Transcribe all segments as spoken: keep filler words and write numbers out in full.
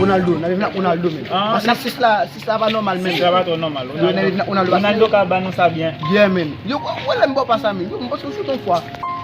Ronaldo, n ap viv nan Ronaldo, men. Ah, paske sis la, sis la pa nòmal, men. Sis la pa twò nòmal. Yo, n ap viv nan Ronaldo, Ronaldo ka ban nou sa byen. Yeah, men. Yo, wè lè m ba w pa sa, men. Yo, m panse w sou ton fwa.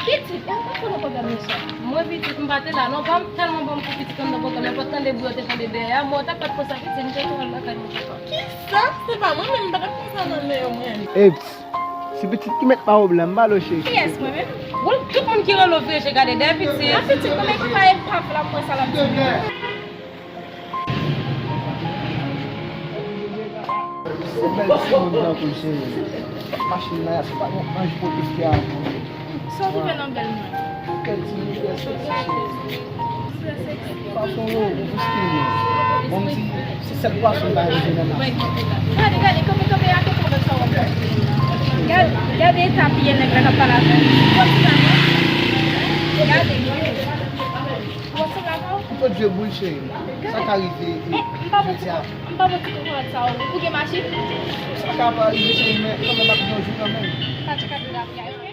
Pitit, e pa fò nan pwoblèm yo sa. Mwen pitit, m pa te la, non, pa m tèlman ban m kou pitit anndan pwoblèm, mwen pa t tande bri yo te tande dèyè a, mwen ta pa t konsa pitit, m te tou al lakay mwen papa. Kisa? Se pa mwen menm, m pa t ap konsa nan men yo, mwen. Eps, se pitit ki mèt pa pwoblèm, m ba l, cheri. Kiyès, mwen menm? Bon, tout moun ki rele w vire je gade dèyè pitit. A pitit, mwen menm ki pa e pa fè l ap pran sa l ap di. Se bèl timoun tankou se machin la, se pa yon anj pwotèktè ankò. Sa w twouve nan bèl mwen? Kèl ti moutè seksi cheri. Fason yo, ou stil mwen. Bon, m di, se sèl pwason m pa rive nan mas. Gade, gade, kanpe, kanpe, a kèk moman sa w ap fè. Gade, gade eta pye nèg la k ap pale avè w. Ou wè ti la non? Gade. Ou wè ti la non? Ou pot je boul cheri. Sa ka rive, e, jodi a. M pa bon ti kokorat sa ou. Ou gen machin? Sa ka pa rive cheri, men kanmenm ap gen yon jou kanmenm. Sa tcheka de la piyay, ok?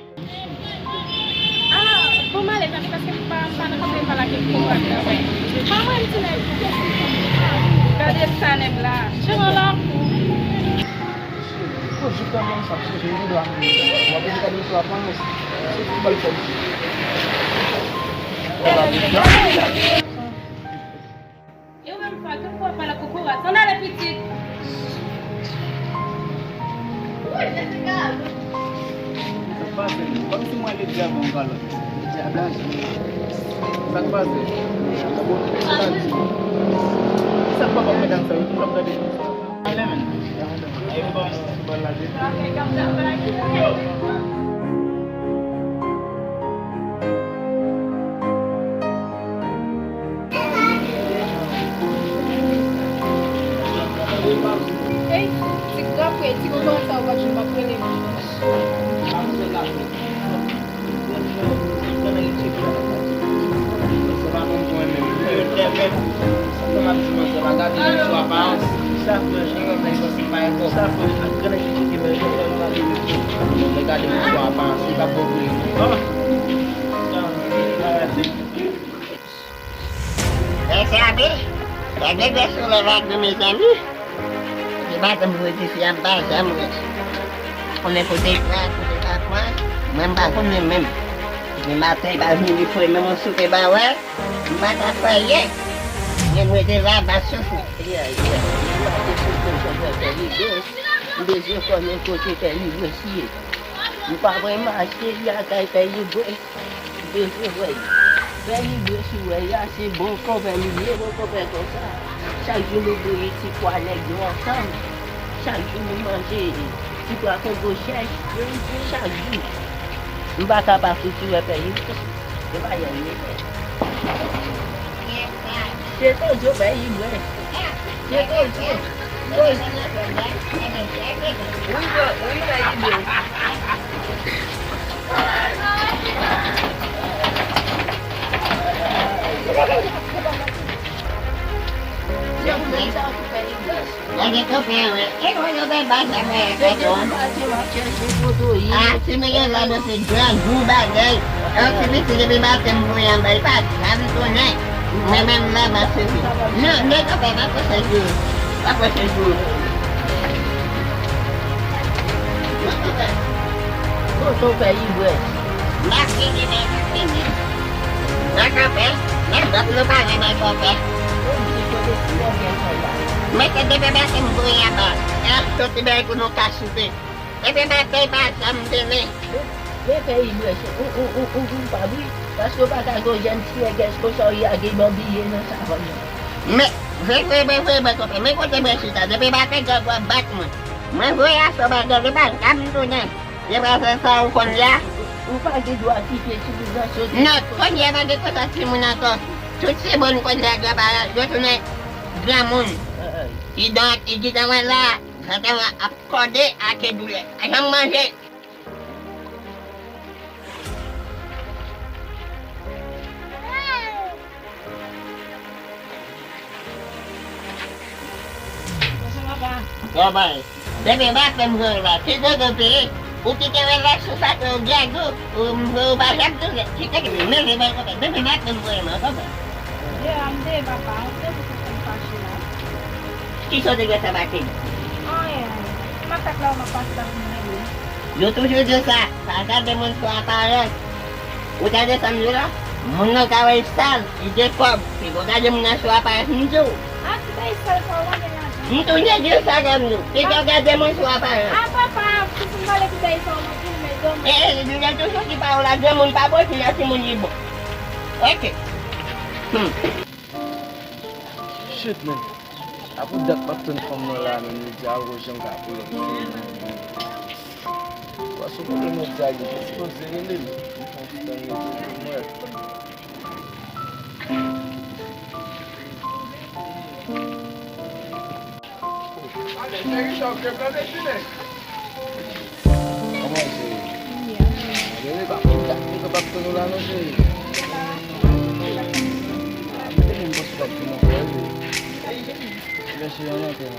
Ah, bon, m ale tande paske m pa, m pa nan kanpe m pa lage pou konprann nan. Pa mwen, m ti nèg. Gade sa nèg la. Jan la pou. Ko jip la mwen sa, cheri, m gen dwa. W ap gade sou aparans. Se foutbòl fè m. Yo menm fwa, tout fwa pale ak kokorat. Ann ale pitit. Sa k pase? Kòmsi mwen le dyab an kalòt. Sa k pase? Sa k pase? Sa k pase ak medam sa yo toujou ap gade m konsa? Ale menm. Ayo ba m ti bal la depi. Ey, ti grapre, ti kokorat sa ou pa t janm ap rele m. Mèsi api. Gade gras sou lè va de mezanmi. Li pa janm voye ti fi a, m pa janm wè. Konnen kote l pran, kote l pa pran, mwen m pa konnen menm. Depi maten li pa vini pou li menm yon soupe pa wè, m pa ka kwè ye. Men mwen te la, m ap soufri. M bezwen konnen kote Pè Libres ye. M pa wè mache lakay Pè Libres. Bezwen wè l. Pè Libres ou wè a, se bon konpè li ye, bon konpè konsa. Chak jou nou bouyi ti pwa nèg yo ansanm. Chak jou nou manje ti pwa kongo chèch. Chak jou. M pa ka pa fouti wè Pè Libres. Se pa yon nèg. Se tonton Pè Libres. Se tonton. Wi, wi, Pè Libres. Gade konpè wi. E konn yo bay baz la mwen tonton. Ah, ti milye la mwen se grangou bagay. Yon ti pitit depi maten m voye anba, li pa janm tounen. Mwen menm la m ap sezi. Non, men konpè, pa pran chèz ou. Pa pran chèz ou. Non, konpè. Tonton Pè Libres. M ap vini, men m ap vini. Nan konpè, nan dòt nou pa renmen konpè. Men se depi maten m voye anba. E ap soti bay pou nou ka soupe. Depi maten pa janm vini. Men Pè Libres, ou, ou, ou, ou, ou koupab wi. Paske w pa ka gen yon jèn ti nègès konsa w lage banbiye nan savann nan. Men, vre, vre, vre, vre, mwen konpè. Men kote mwen chita. Depi maten, gòg w ap bat mwen. Mwen voye asò bagay, li pa janm tounen. Depi sa ou konn la. Ou pa gen dwa kite timoun nan soti. Non, kounye a pa gen konsa timoun ankò. Tout se bon kounye a, yo tounen granmoun. Kidonk, li gentan wè la, gentan wè ap kòde ak doulè. Pa janm manje. Bonjou, papa. Travay. Depi maten m voye la, ki kote w te ye? Ou kite relasyon sa ke w gen ak ou, ou, ou pa janm tounen. Kite ki men, men, men, men, depi maten m voye la, konpè. Ye, a m te, papa, ou te pou konpè. Mache la. Kisa w te gentan mache? Anyen. Makak la, w m ap pase la pou m regle. Yo toujou di sa, pa gade moun sou aparans. Ou tande sa m di w la? Moun nan ka wè l sal, li gen kòb. Pito w gade moun nan sou aparans, m di w. A, ki bagay sal sa w wè gen lajan? M tou nèg yo sa gade nou. Pito w gade moun sou aparans. A, papa, si m pale ki bagay sa w manke, men dòmi. E, e, li gen toujou ki pawòl la, granmoun pa bon, si nan timoun li bon. Ok. Hmm. Shit, man. Apre dat m ap tann fanm nan la, man, li di a gòch janm ka pull up. Wa sou kote mwen di a li, li sipoze rele m. Li fè yon ti tan li rele m, mwen. Kòman se? Bebe, pa konn kat nou kapab tann ou la non, cheri. Ah, mete menm pòs ou t ap vin ankò, wi. Mèsi, an anpil.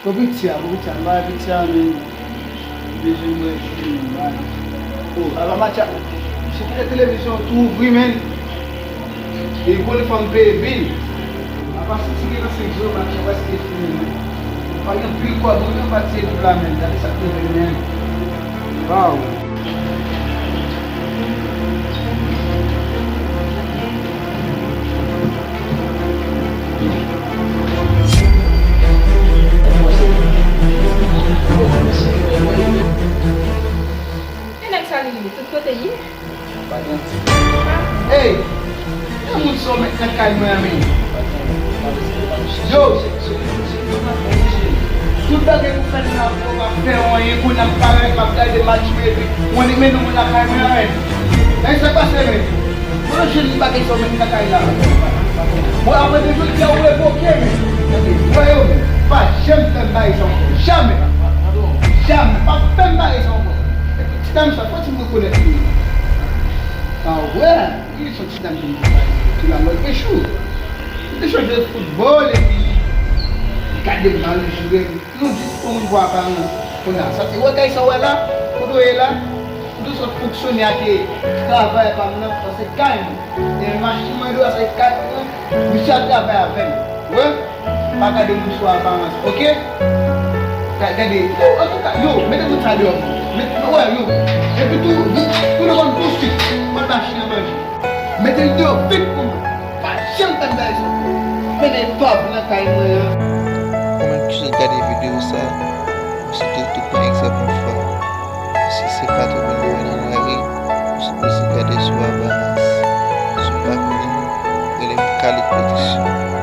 Bon, piti a, bon, piti a, m pa wè piti a, men. Bezwen mwen, men, bay. Oh, apa match a, misye kite televizyon tou ouvri, men. E pou li fè m peye bil. Apa City gen nan senk zewo, match la prèske fini, men. Pa gen anpil kòb, wi, nan pati ekip la, men. Gade sa k rive, men. Waw. E nèg sa li rive tout kote ye? Ey! Yon moun sa w met nan kay mwen an, men. Yo! Tout bagay ou fè la, ou pa fè anyen, kounye a m parèt, m ap gade match mwen, epi ou annik mennen moun lakay mwen an, men. Sa k pase, men? Mwen jwenn bagay sa w met nan kay la. Mwen apre de jodi a, ou revoke, men. Wè yo, men. Pa janm fè m bagay sa ankò. Jamè. Jamè. Pa fè m bagay sa ankò. Epi ti dam sa, fò ti m rekonèt li. A wè. Li se yon ti dam ki, ki la mòd echou. Li te chanje foutbòl epi li gade mal jwe. Nou di se pou moun pou aparans. Kounye a, sa se wè kay sa w wè la, kote w ye la, kote sòt fonksyonè a te travay pa m nan, sa se kay mwen. E machin mwen dwe, sa se kay mwen. Misye ap travay avè m. Wè? Pa gade moun sou aparans, oke? Ga-, gade, yo, antouka, yo, mete moun sa deyò. Met, wè, yo. Epi tou, tou le moun tou swit, pot machin nan manje. Mete l deyò vit pou mwen. Pa janm fè m bagay sa. Mennen pòv nan kay mwen an. Ou menm ki sot gade videyo sa, mwen swete w tou pran egzanp yon fwa. Si se pa twouve nou wè nan lari, ou sipoze gade sou aparans. Si w pa konnen m, rele m Kalik Prodiksion.